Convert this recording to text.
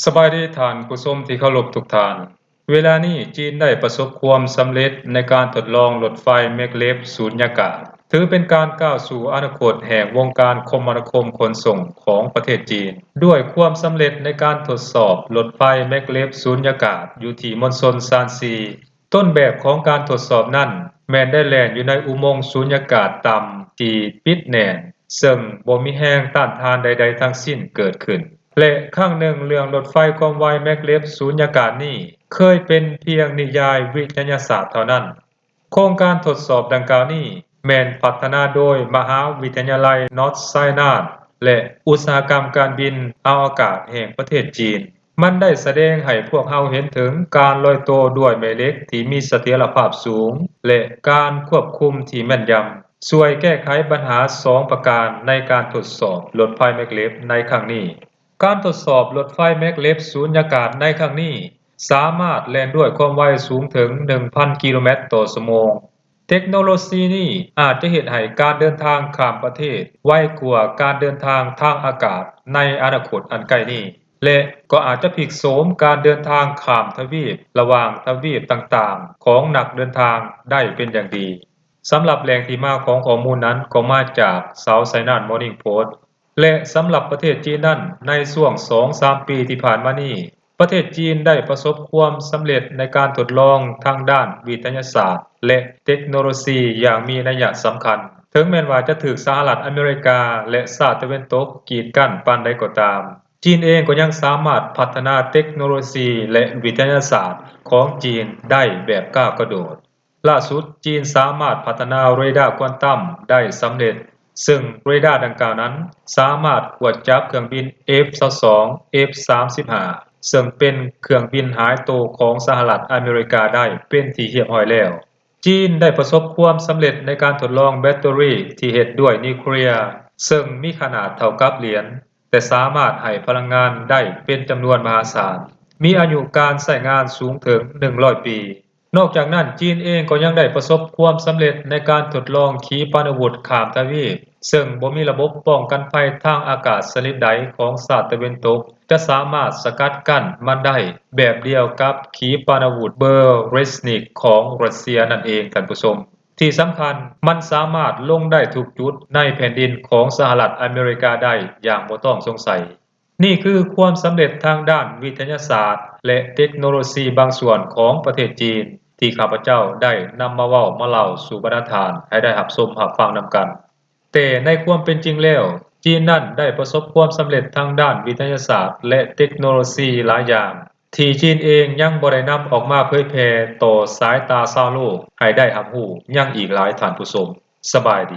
ສະບາຍດີທ່ານຜູ້ຊົມທີ່ເຄົາລົບທຸກທ່ານ. ເວລານີ້ຈີນໄດ້ປະສົບຄວາມສຳເລັດໃນການທົດລອງລົດໄຟແມັກເລັບສູນຍາກາດ, ຖືເປັນການກ້າວສູ່ອະນາຄົດແຫ່ງວົງການຄົມມະນາຄົມຂົນສົ່ງຂອງປະເທດຈີນ, ດ້ວຍຄວາມສຳເລັດໃນການທົດສອບລົດໄຟແມັກເລັບສູນຍາກາດຢູ່ທີ່ມອນຊອນຊານຊີ. ຕົ້ນແບບຂອງການທົດສອບນັ້ນແມ່ນໄດ້ແລ່ນຢູ່ໃນອຸໂມງສູນຍາກາດຕ່ຳທີ່ປິດແໜ້ນ, ເຊິ່ງບໍ່ມີແຮງຕ້ານທານໃດໆທັງສິ້ນເກີດຂຶ້ນ. ແລະ ຄັ້ງໜຶ່ງເລື່ອງລົດໄຟຄວາມໄວແມັກເລັບສູນຍາກາດນີ້ເຄີຍເປັນພຽງນິຍາຍວິທະຍາສາດເທົ່ານັ້ນ. ໂຄງການທົດສອບດັ່ງກ່າວນີ້ແມ່ນພັດທະນາໂດຍມະຫາວິທະຍາໄລ North China ແລະ ອຸດສາຫະກຳການບິນອະວະກາດແຫ່ງປະເທດຈີນ. ມັນໄດ້ສະແດງໃຫ້ພວກເຮົາເຫັນເຖິງການລອຍໂຕດ້ວຍແມ່ເຫຼັກທີ່ມີສະຖຽນລະພາບສູງ ແລະ ການຄວບຄຸມທີ່ແມ່ນຢຳ, ຊ່ວຍແກ້ໄຂບັນຫາສອງປະການໃນການທົດສອບລົດໄຟແມັກເລັບໃນຄັ້ງນີ້. ການທົດສອບລົດໄຟແມັກເລັບສູນຍາກາດໃນຄັ້ງນີ້ ສາມາດແລ່ນດ້ວຍຄວາມໄວສູງເຖິງໜຶ່ງພັນກິໂລແມັດຕໍ່ຊົ່ວໂມງ. ເຕັກໂນໂລຊີນີ້ອາດຈະເຮັດໃຫ້ການເດີນທາງຂ້າມປະເທດໄວກວ່າການເດີນທາງທາງອາກາດໃນອະນາຄົດອັນໃກ້ນີ້ ແລະ ກໍອາດຈະພິກໂສມການເດີນທາງຂ້າມທະວີບລະຫວ່າງທະວີບຕ່າງໆຂອງນັກເດີນທາງໄດ້ເປັນຢ່າງດີ. ສຳລັບແຫຼ່ງທີ່ມາຂອງຂໍ້ມູນນັ້ນກໍມາຈາກ South China Morning Post. ແລະ ສຳລັບປະເທດຈີນນັ້ນ, ໃນຊ່ວງສອງສາມປີທີ່ຜ່ານມານີ້, ປະເທດຈີນໄດ້ປະສົບຄວາມສຳເລັດໃນການທົດລອງທາງດ້ານວິທະຍາສາດ ແລະ ເຕັກໂນໂລຊີຢ່າງມີໄນຍະສຳຄັນ. ເຖິງແມ່ນວ່າຈະຖືກສະຫະລັດອາເມລິກາ ແລະ ຊາດຕາເວັນຕົກກີດກັ້ນປານໃດກໍຕາມ, ຈີນເອງກໍຍັງສາມາດພັດທະນາເຕັກໂນໂລຊີ ແລະ ວິທະຍາສາດຂອງຈີນໄດ້ແບບກ້າວກະໂດດ. ລ່າສຸດ, ຈີນສາມາດພັດທະນາເຣດ້າຄວານຕັມໄດ້ສຳເລັດ, ເຊິ່ງເຣດ້າດັ່ງກ່າວນັ້ນສາມາດກວດຈັບເຄື່ອງບິນ ເອັຟຊາວສອງ ເອັຟສາມສິບຫ້າ ເຊິ່ງເປັນເຄື່ອງບິນຫາຍໂຕຂອງສະຫະລັດອາເມລິກາໄດ້ເປັນທີ່ຮຽບຮ້ອຍແລ້ວ. ຈີນໄດ້ປະສົບຄວາມສຳເລັດໃນການທົດລອງແບັດເຕີຣີທີ່ເຮັດດ້ວຍນິວເຄລຍ, ເຊິ່ງມີຂະໜາດເທົ່າກັບຫຼຽນ, ແຕ່ສາມາດໃຫ້ພະລັງງານໄດ້ເປັນຈຳນວນມະຫາສານ, ມີອາຍຸການໃຊ້ງານສູງເຖິງໜຶ່ງຮ້ອຍປີ. ນອກຈາກນັ້ນ, ຈີນເອງກໍຍັງໄດ້ປະສົບຄວາມສຳເລັດໃນການທົດລອງຂີປະນາວຸດຂ້າມທະວີບ, ເຊິ່ງບໍ່ມີລະບົບປ້ອງກັນໄພທາງອາກາດຊະນິດໃດຂອງຊາດຕາເວັນຕົກຈະສາມາດສະກັດກັ້ນມັນໄດ້, ແບບດຽວກັບຂີປະນາວຸດເບີເຣສນິກຂອງຣັດເຊຍນັ້ນເອງ, ທ່ານຜູ້ຊົມ. ທີ່ສຳຄັນ, ມັນສາມາດລົງໄດ້ທຸກຈຸດໃນແຜ່ນດິນຂອງສະຫະລັດອາເມລິກາໄດ້ຢ່າງບໍ່ຕ້ອງສົງໄສ. ນີ້ຄືຄວາມສຳເລັດທາງດ້ານວິທະຍາສາດ ແລະ ເຕັກໂນໂລຊີບາງສ່ວນຂອງປະເທດຈີນ ທີ່ຂ້າພະເຈົ້າໄດ້ນຳມາເວົ້າມາເລົ່າສູ່ບັນດາທ່ານໃຫ້ໄດ້ຮັບຊົມຮັບຟັງນຳກັນ. ແຕ່ໃນຄວາມເປັນຈິງແລ້ວ, ຈີນນັ້ນໄດ້ປະສົບຄວາມສຳເລັດທາງດ້ານວິທະຍາສາດ ແລະ ເຕັກໂນໂລຊີຫຼາຍຢ່າງ ທີ່ຈີນເອງຍັງບໍ່ໄດ້ນຳອອກມາເຜີຍແຜ່ຕໍ່ສາຍຕາຊາວໂລກໃຫ້ໄດ້ຮັບຮູ້ຍັງອີກຫຼາຍ, ທ່ານຜູ້ຊົມ. ສະບາຍດີ.